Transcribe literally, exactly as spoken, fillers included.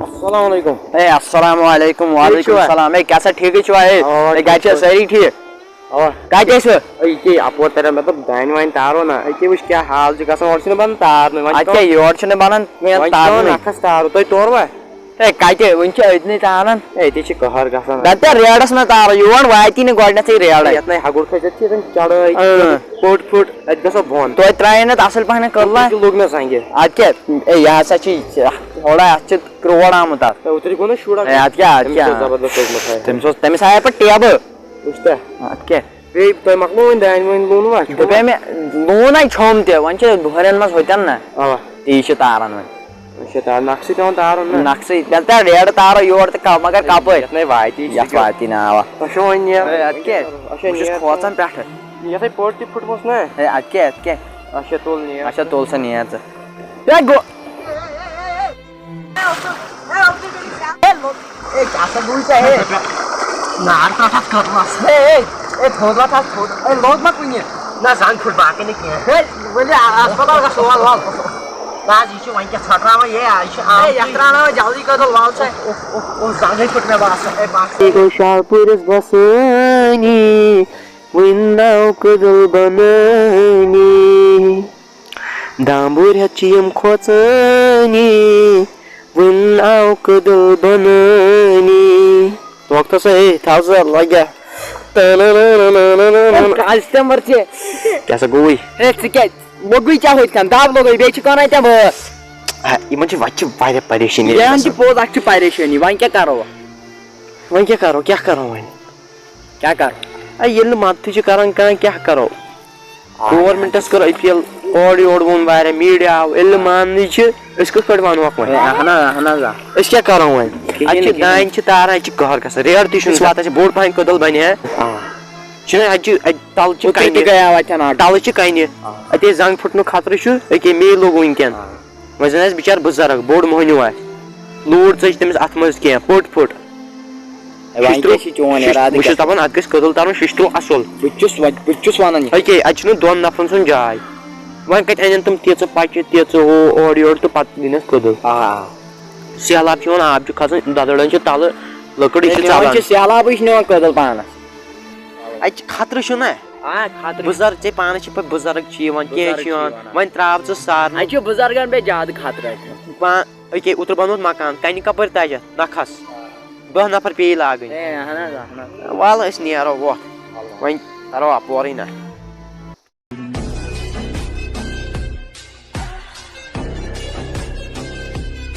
السلام علیکم۔ ہے، السلام علیکم۔ ٹھیٖک چھِوا؟ وعلیکم السلام۔ ہے، کیٛاہ سا ٹھیٖکٕے چھِوا؟ ہے، آ، ہے، گَرِ چھا ٹھیٖک پٲٹھۍ۔ سٲری ٹھیٖک؟ آ۔ کَتہِ ٲسوٕ؟ ہے، یہِ کیٛاہ یہِ اَپور تَران، مےٚ دوٚپ، دانہِ وانہِ تارو نا۔ ہے، کیٛاہ وٕچھ، کیٛاہ حال چھُ گژھان، اورٕ چھُنہٕ بَنان تارنٕے۔ وۄنۍ چھُ اَدٕ کیٛاہ، پٮ۪وان، یورٕ چھُنہٕ بَنان کینٛہہ وۄنۍ چھُ پٮ۪وان تارنٕے۔ نَکھَس تارُن۔ تُہۍ توروا؟ ہے، کَتہِ؟ وٕنہِ چھِ أتنٕے تاران۔ ہے، ییٚتہِ چھِ قہر گژھان۔ دَپتہ ریڈَس منٛز تارو، یور واتی نہٕ گۄڈٕنٮ۪تھٕے ریڈَے۔ یَتھ نَے ہَگُر کھٔسِتھ چھِ یِتھَن چڑٲے، اۭں۔ پھُٹ پھُٹ، اَتہِ گژھو بۄن۔ توتہِ ترٛایے نہٕ اَتھ اَصٕل پَہَن کٔدلہ۔ یہِ لوٚگ مےٚ زنٛگہِ۔ اَدٕ کیٛاہ؟ ہے، یہِ ہسا چھِ تھوڑا، اَتھ چھِ کرٛوڑ آمُت اَتھ۔ ہے، اوترٕ گوٚو نہ شُر اَکھ۔ ہے، اَدٕ کیٛاہ، اَدٕ أمِس کیٛاہ؟ اوس زبردست لوٚگمُت ہے۔ تٔمِس اوس، تٔمِس آیہِ پَتہٕ ٹیبہٕ۔ وٕچھ تہ۔ اَدٕ کیٛاہ؟ بیٚیہِ تۄہہِ مۄکلوو وۄنۍ دانہِ وانہِ لوٗنہٕ وَتھ؟ دوٚپے مےٚ، لوٗن ہَے چھوٚم تہِ، وۄنۍ چھِ بُہرٮ۪ن منٛز ہوٚتٮ۪ن نہ۔ اَوا۔ تی چھِ تاران وۄنۍ۔ اچھا، تار، نَکھٕ سۭتۍ پٮ۪وان تارُن نہ؟ نَکھٕ سۭتۍ، تیٚلہِ تار ریڈٕ تارو یور تہٕ کَم، مگر کَپٲرۍ؟ یَتھ نَے واتی، یَتھ واتی نہ، اَوا۔ تۄہہِ چھو وۄنۍ نیر۔ ہے، اَدٕ کیٛاہ؟ اچھا، بہٕ چھُس نیر۔ کھوژان پٮ۪ٹھٕ۔ یَتھ ہے پٔٹ تہِ پھٕٹمٕژ نہ؟ ہے، اَدٕ کیٛاہ، اَدٕ کیٛاہ؟ اچھا، تُل نیر۔ اچھا، تُل سا نیر ژٕ۔ ہے، گوٚو۔ اے، کیٛاہ سا گوٚو ژےٚ، اے؟ نار ترٛٹھ اَتھ کٔدلَس۔ اے، اے، اے، تھوٚد وَتھ اَتھ تھوٚد۔ اے، لوٚگ ما کُنہِ؟ نہ، زنٛگ پھُٹ، باقٕے نہٕ کینٛہہ۔ ہے، ؤلِو، اَ-، اَسپَتال گژھو، وَل، وَل۔ نہ حظ، یہِ چھُ وۄنۍ کیٛاہ ژھۄٹراوان، یے، آ، یہِ چھُ اے، آمتُے۔ یَتھ ترٛاوناوان جلدی کٔدٕل، وَل سا۔ اوٚہ، اوٚہ، اوٚہ، زنٛگٕے پھُٹ مےٚ باسان۔ اے، بَس۔ یہِ گوٚو شاہپوٗرِس بَسٲنی، وٕنہِ ناو کٔدٕل بَنٲنی۔ دامبُر ہٮ۪تھ چھِ یِم کھوژٲنی، وٕنہِ آو کٔدٕل بَنٲنی۔ وقتَس ہے، تھاو سا لَگیا۔ ہے، کاز تہِ مَر ژےٚ۔ کیٛاہ سا گوٚوُے؟ ہے، ژٕ کیٛاہ لوٚگُے ژےٚ ہُتھ کَن؟ دَب لوٚگُے، بیٚیہِ چھِ کَران ژےٚ وٲر۔ ہے، یِمَن چھِ وَتہِ چھِ واریاہ پریشٲنی یہِ ہَن چھِ گژھان۔ پوٚز، اَتھ چھِ پریشٲنی، وۄنۍ کیٛاہ کَرو؟ وۄنۍ کیٛاہ کَرو، کیٛاہ کَرو وۄنۍ؟ کیٛاہ کَرو؟ اے، ییٚلہِ نہٕ مدتھٕے چھِ کران کانٛہہ، کیٛاہ کَرو؟ آ۔ گورمنٹَس کٔر أپیٖل، اورٕ یورٕ ووٚن واریاہ، میٖڈیا آو، ییٚلہِ نہٕ ماننٕے چھِ، أسۍ کِتھ پٲٹھۍ وَنہوکھ وۄنۍ؟ اے، اَہَن حظ، اَہَن حظ، آ۔ أسۍ کیٛاہ کَرو وۄنۍ؟ کِہیٖنۍ اَتہِ چھِ نہٕ، کِہیٖنۍ۔ دانہِ چھِ تاران، اَتہِ چھِ قہر گژھان، ریٹ تہِ چھُنہٕ واتان، اَسہِ بوٚڑ پَہَن کٔدٕل بَنہِ ہا۔ آ۔ چھُنہ، اَتہِ چھِ، اَتہِ تَلہٕ چھِ اوترٕ تہِ کَنہِ، گٔیاو اَتٮ۪ن آٹو۔ تَلہٕ چھِ کَنہِ۔ آ۔ اَتہِ ٲسۍ زنٛگ پھُٹنُک خطرٕ چھُ، أکے مے لوٚگ وٕنکٮ۪ن۔ آ۔ وۄنۍ زَن آسہِ بِچار بُزرٕگ، بوٚڑ مۄہنیو آسہِ، لوٗر ژٔج تٔمِس اَتھٕ منٛز کینٛہہ، پھُٹ پھُٹ۔ ہے، وۄنۍ شِشتٕرو-، کیٛاہ چھِ چون شِش-، اِرادٕ بہٕ چھُس کیٛاہ چھُ؟ دَپان، اَتھ گژھِ کٔدٕل تَرُن شِشتٕرو اَصٕل۔ بہٕ تہِ چھُس وۄنۍ، بہٕ تہِ چھُس وَنان یہِ۔ أکے، اَتہِ چھُنہٕ دۄن نَفرَن سُنٛد جاے۔ وۄنۍ کَتہِ اَنن تِم تیٖژٕ پَچہِ، تیٖژٕ ہُہ، اورٕ یورٕ تہٕ پَتہٕ دِنَس کٔدٕل۔ آ، آ۔ سہلاب چھُ یِوان، آب چھُ کھسان، دَدَڑَن چھِ تَلہٕ، لٔکٕر، یہِ ہے، چھِ نِوان ژَلان۔ چھِ سہلابٕے چھِ نِوان کٔدٕل پانَس۔ اَتہِ چھِ خطرٕ چھُنہ۔ آ، خطرٕ چھُ۔ بُزرٕگ، ژےٚ پانَس چھِ پَتہٕ بُزرٕگ چھِ یِوان، کینٛہہ بُزرٕگ چھِ چھِ یِوان۔ یِوان، آ۔ وۄنۍ ترٛاو ژٕ سارنٕے۔ اَتہِ چھُ بُزرگَن بیٚیہِ زیادٕ خطرٕ اَتہِ۔ پا-، أکے اوترٕ بَنووُکھ مکان، کَنہِ کَپٲرۍ تَجہِ اَتھ؟ نَکھَس۔ دَہ نفر پیٚیہِ لاگٕنۍ۔ ہے، اَہَن حظ، اَہَن حظ۔ وَلہٕ أسۍ نیرو وۄتھ۔ وۄنۍ تَرو اَپورٕے نہ۔